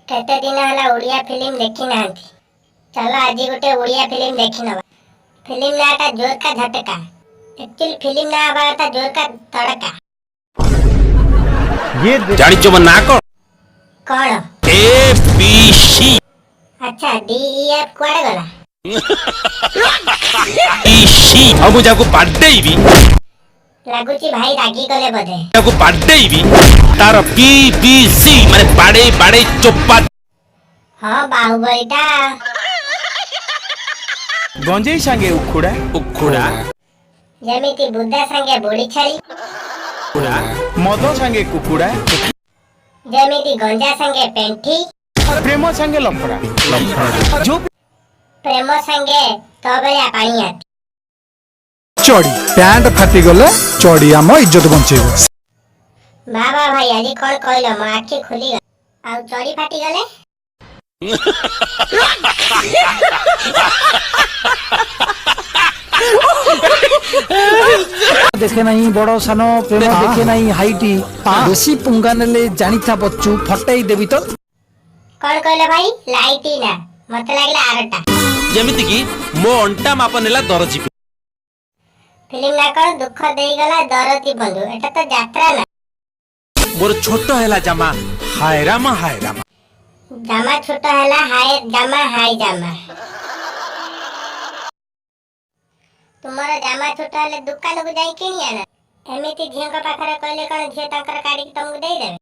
କେତେ ଦିନ ହେଲା ଓଡ଼ିଆ ଫିଲ୍ମ ଦେଖିନାହାନ୍ତି। ଚାଲ, ଆଜି ଗୋଟେ ଓଡ଼ିଆ ଫିଲ୍ମ ଦେଖିନବା। ଫିଲ୍ମ ନାଁଟା ଜୋର କା ଝଟକା। ଆକ୍ଚୁଆଲି ଫିଲ୍ମ ନାଁ ହବା କଥା ଜୋର କା ତଡ଼କା। ଜାଣିଛ ମୋ ନାଁ କଣ? କଣ? ଏ ବି ସି। ଆଚ୍ଛା, ଡି ଇ ଏଫ୍ କୁଆଡ଼େ ଗଲା? ବି ସି, ଆଉ ମୁଁ ଯାହାକୁ ବାଡେଇବି ଲାଗୁଛି ଭାଇ ରାଗିଗଲେ ବୋଧେ। ଯାହାକୁ ବାଡେଇବି ତାର ବି ବି ସି, ମାନେ ବାଡେଇ ବାଡେଇ ଚୋପା। ହଁ, ବାହୁବଳୀଟା। ଗଞ୍ଜେଇ ସାଙ୍ଗେ ଉଖୁଡ଼ା। ଉଖୁଡା। ଯେମିତି ବୁଦା ସାଙ୍ଗେ ବୁଢୀ ଛେଳି। ମଦ ସାଙ୍ଗେ କୁକୁଡ଼ା। ଯେମିତି ଗଞ୍ଜା ସାଙ୍ଗେ ପେଣ୍ଠି। ପ୍ରେମ ସାଙ୍ଗେ ଲଫଡ଼ା ଯୋଉ ପ୍ରେମ ସାଙ୍ଗେ ତୋ ଭଳିଆ ପାଣି ହାତୀ। ଚଡ଼ି ପ୍ୟାଣ୍ଟ ଫାଟିଗଲେ ଚଡ଼ି ଆମ ଇଜ୍ଜତ ବଞ୍ଚେଇବ। ବାବା ଭାଇ, ଆଜି କଣ କହିଲ, ମୋ ଆଖି ଖୋଲିଗଲା। ଆଉ ଚଡ଼ି ଫାଟିଗଲେ? ଦେଖେ ନାହିଁ ବଡ଼ ସାନ, ପ୍ରେମ ଦେଖେ ନାହିଁ ହାଇଟି। ବେଶୀ ପୁଙ୍ଗା ନେଲେ ଜାଣିଥା ବଚ୍ଚୁ, ଫଟେଇ ଦେବି ତ। କଣ କହିଲ ଭାଇ, ଲାଇଟି ନା? ମତେ ଲାଗିଲା ଆରଟା। ଯେମିତି କି ମୋ ଅଣ୍ଟା ମାପ ନେଲା ଦରଜି। ଫିଲ୍ମ ନା କଣ? ଦୁଃଖ ଦେଇଗଲା ଦରଦୀ ବନ୍ଧୁ। ଏଟା ତ ଯାତ୍ରା ନା। ମୋର ଛୋଟ ହେଲା ଜାମା, ହାୟ ରାମା ହାୟ ରାମା। ଜାମା ଛୋଟ ହେଲା, ହାୟ ଜାମା ହାୟ ଜାମା। ତୁମର ଜାମା ଛୋଟ ହେଲେ ଦୋକାନକୁ ଯାଇ କିଣି ଆଣ। ଏମିତି ଝିଅଙ୍କ ପାଖରେ କହିଲେ କଣ ଝିଅ ତାଙ୍କର କାଢିକି ତମକୁ ଦେଇଦେବେ?